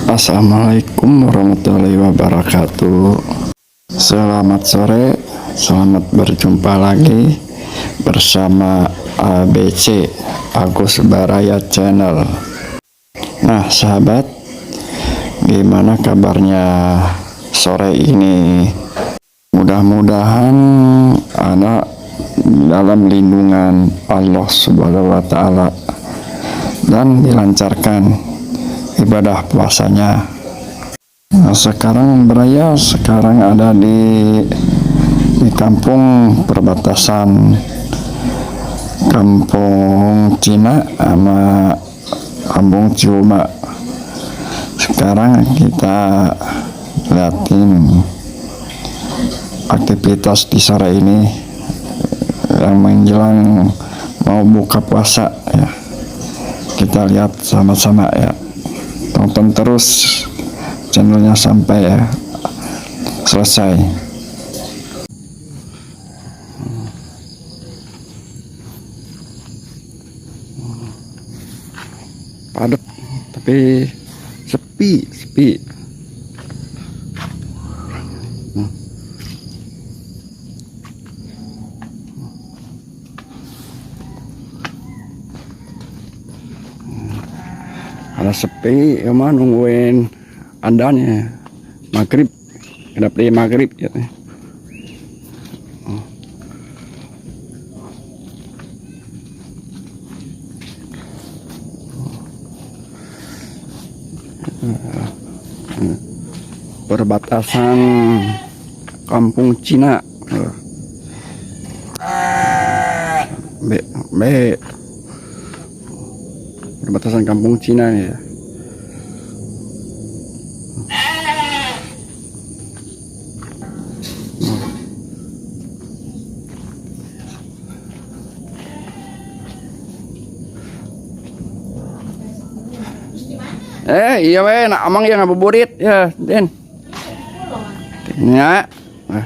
Assalamualaikum warahmatullahi wabarakatuh. Selamat sore, selamat berjumpa lagi bersama ABC Agus Baraya Channel. Nah sahabat, gimana kabarnya sore ini? Mudah-mudahan ada dalam lindungan Allah Subhanahu wa Ta'ala dan dilancarkan ibadah puasanya. Nah, sekarang Baraya sekarang ada di kampung perbatasan Kampung Cina sama Kampung Ciuma. Sekarang kita liatin aktivitas di sore ini yang menjelang mau buka puasa ya. Kita lihat sama-sama ya. Tonton terus channelnya sampai ya selesai. Padat tapi sepi sepi. Ada sepi ya mah, nungguin adanya maghrib, kedap di maghrib ya teh. Perbatasan Kampung Cina. B B perbatasan Kampung Cina ya. Iya we, nak amang ya ngabuburit ya, Den. Ya. Nah.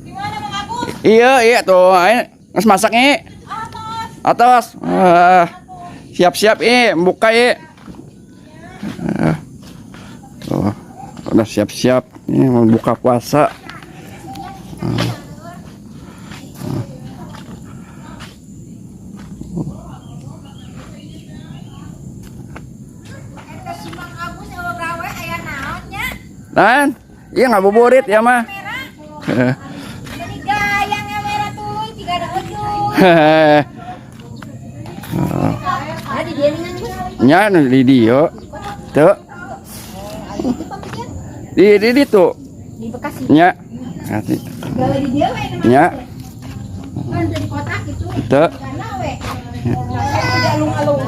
Gimana, Bang Agus? Iya tuh, ayo nges masak nih. Atos. Atas. Ah, siap-siap ih, buka ih. Ah. Tuh, udah siap-siap ini mau buka puasa. Eta si Mang Agus eueuh gawe aya naon nya? Dan, iya ngabuburit ya mah. Merah. Jadi gayang ya merah tuh, tiga ada ujung. Ah, di dia dengan Gus. Nya di dia. Tuh. Itu pamikian Di tuh. di Bekasi. Nya. Nanti. Gawe di dia we namanya. Nya. Kan dari kota gitu. Tuh. Karena we. Saya alung-alung.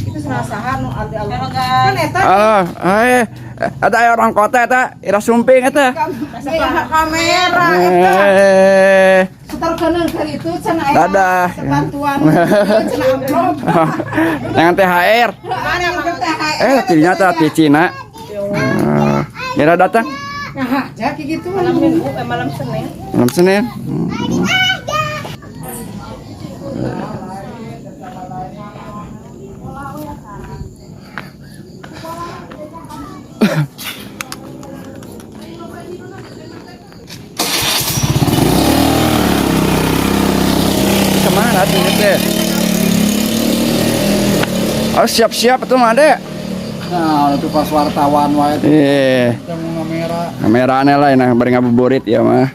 Itu serasahan nu aldi-aldi kan eta. Ah, eh, ada orang kota eta, ira sumping eta. Kamera eta Eh, setar keuneuh keur itu cenah aya Dadah. bantuan cenah amplop. Dengan THR. Mana yang THR? Ternyata di Cina. Ah, kira datang Nah, aja kayak gitu malam Minggu, malam Senin. Malam Senin. Kemana tuh ini teh? Harus siap-siap tuh mah, Dek. Nah, itu pas wartawan wae itu Eh, yang kamera. kameranya lah nah bari ngabuburit ya mah.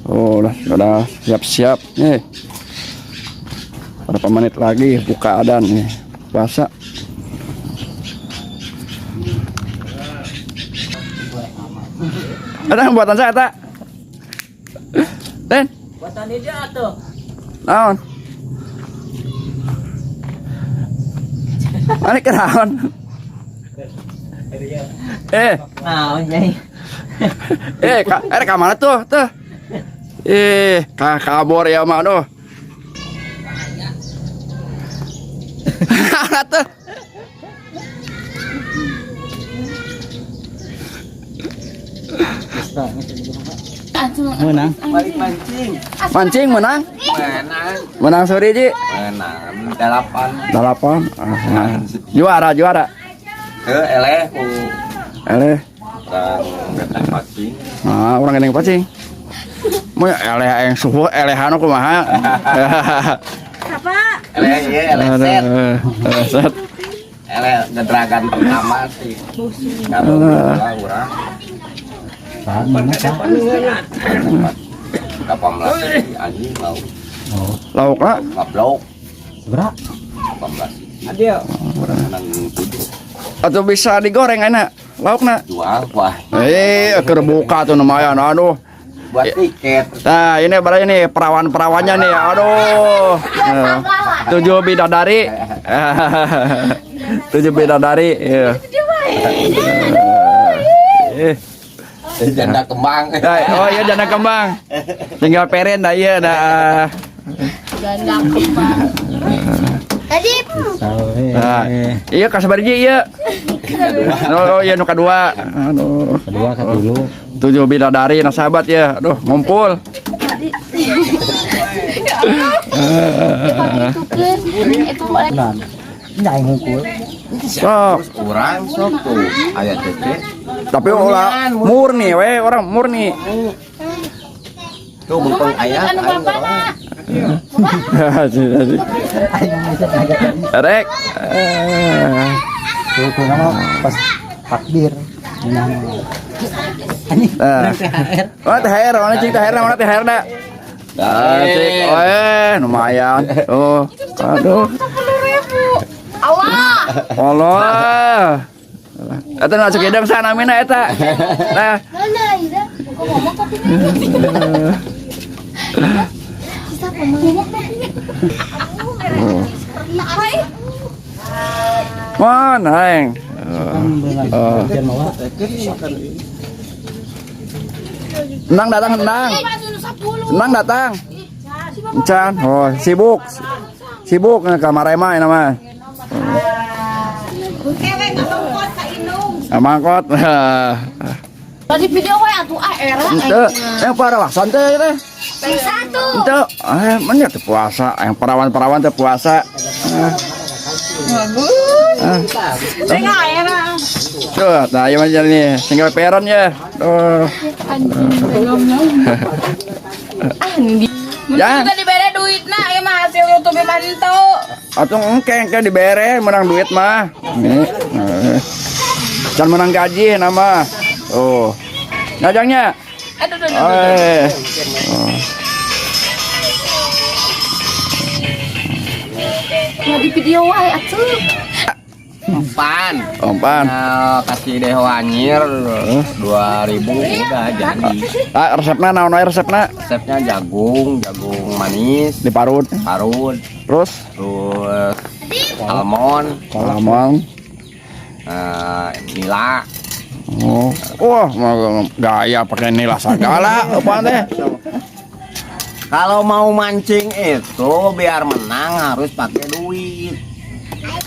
Oh, udah siap-siap nih. Berapa menit lagi buka adan nih puasa. Ada yang buatan saya tak? Den, Buatan dia atuh. Naon? Mana kenaon? Eh, Naon nyai. Ka mana tuh? Tuh. Ka kabur ya mah tuh. Tuh. Menang. Balik mancing. Mancing menang? Menang. Menang sore Ji. Menang. 8. 8. Ah, juara, juara. Ke eleh ku Eleh. urang genteng pacing. Ah, urang genteng pacing. Mau eleh yang suhu elehan kumaha. Apa? Eleh ieu eleh set. Eleh set. Eleh gedragan pertama sih. Kalau urang Mana Pak? 18 anjing mau Oh, Laukna ngablok seberapa? 18. Ada. Menang 7. atau bisa digoreng enak laukna. Jual wah Eh, keur buka tuh lumayan. Aduh. buat tiket. Nah, ini berarti nih perawan-perawannya nih. Aduh. Nah, 7 bidadari. 7 bidadari. Iya. Eh. Janda kembang. Nah, oh iya janda kembang. Tinggal peren dah iya dah. Ganda kembang. Tadi Nah, iya kasabariji iya. Oh, oh iya nu kadua. Aduh. Kedua ke dulu. 7 bidadari nah sahabat ya. Aduh, ngumpul. itu boleh. Nah, nyai ngumpul. Sok. Urang sok tuh aya cece. Tapi ulah murni we, orang murni. Tuh bengkong aya Anu aing bapak urang. Rek. Tuh, tuh nama pas takbir. Menang. Nah. Mana THR, mana cing THR, mana THR dah. Nah, cik, oh, lumayan. Oh, aduh. 10.000. Allah. Allah. Eta nu asup hidung sana namina eta. Nah, Mana iya? Kok ngomong tapi Bisa ngomong tapi. Hai. mana aing? Oh. Jangan mawa. Senang datang, senang. Senang datang. Can, oh sibuk. Sibuk ke kamar emang ini mah. Kewe ngamangkot ka indung. Mangkot. Tadi video we atuh ah era. Ente, yang parah lah santai teh. Satu. Ente, mana teu puasa, yang perawan-perawan teu puasa. Bagus. Tengah era. Tuh, nah iya macam nih, tinggal peron ya. Tuh. Ya, Kita dibere duit nah, ya mah hasil YouTube mantau. atau engke engke dibere menang duit mah. Nih. Can menang gaji nama. Oh. Ngajangnya. Aduh, aduh, aduh. Eh. Oh. Nggak di video wae atuh. Empan. Ompan. Nah, kasih deho anyir 2000 udah jadi. Ah, resepna naon wae resepna? Resepnya jagung, jagung manis, Diparut. parut, Terus terus almond, lamang. nila. Oh. Wah, gaya pakai nila segala apaan teh? Kalau mau mancing itu biar menang harus pakai duit.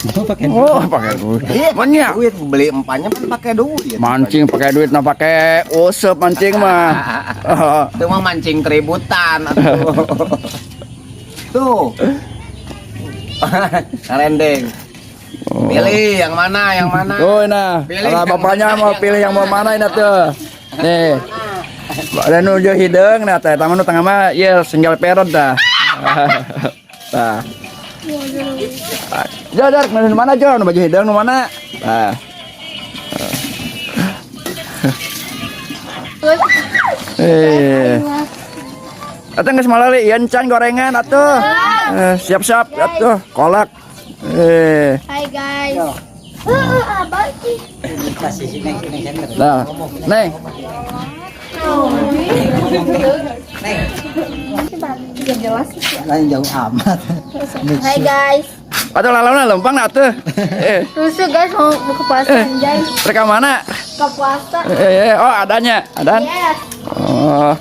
Pakai Oh, pakai duit. Iya, Banyak. duit beli empannya kan pakai duit. Mancing pakai duit nah pakai usep mancing mah. Itu mah mancing keributan atuh. Tuh. Karendeng. Pilih yang mana, yang mana? Oh, nah. Pilih Kalau yang bapaknya mana, mau yang pilih yang mau mana ini tuh. Nih. Ada nu jauh hideung nah teh taman nu tengah mah ieu single parent dah. Tah. Jo, Jo, nu mana Jo? Nu baju hideung nu mana? Tah. Eh. Atuh geus malali ieu can gorengan atuh. Siap-siap atuh kolak. Eh. Hai guys. kasih si Neng, Neng Center. Nah, Neng. Lain jauh amat. Hai guys. Atuh lalana lempang nah atuh. Eh, Rusuh guys mau buka puasa guys. mereka mana? Buka puasa. Oh adanya, adan. Yes. Oh.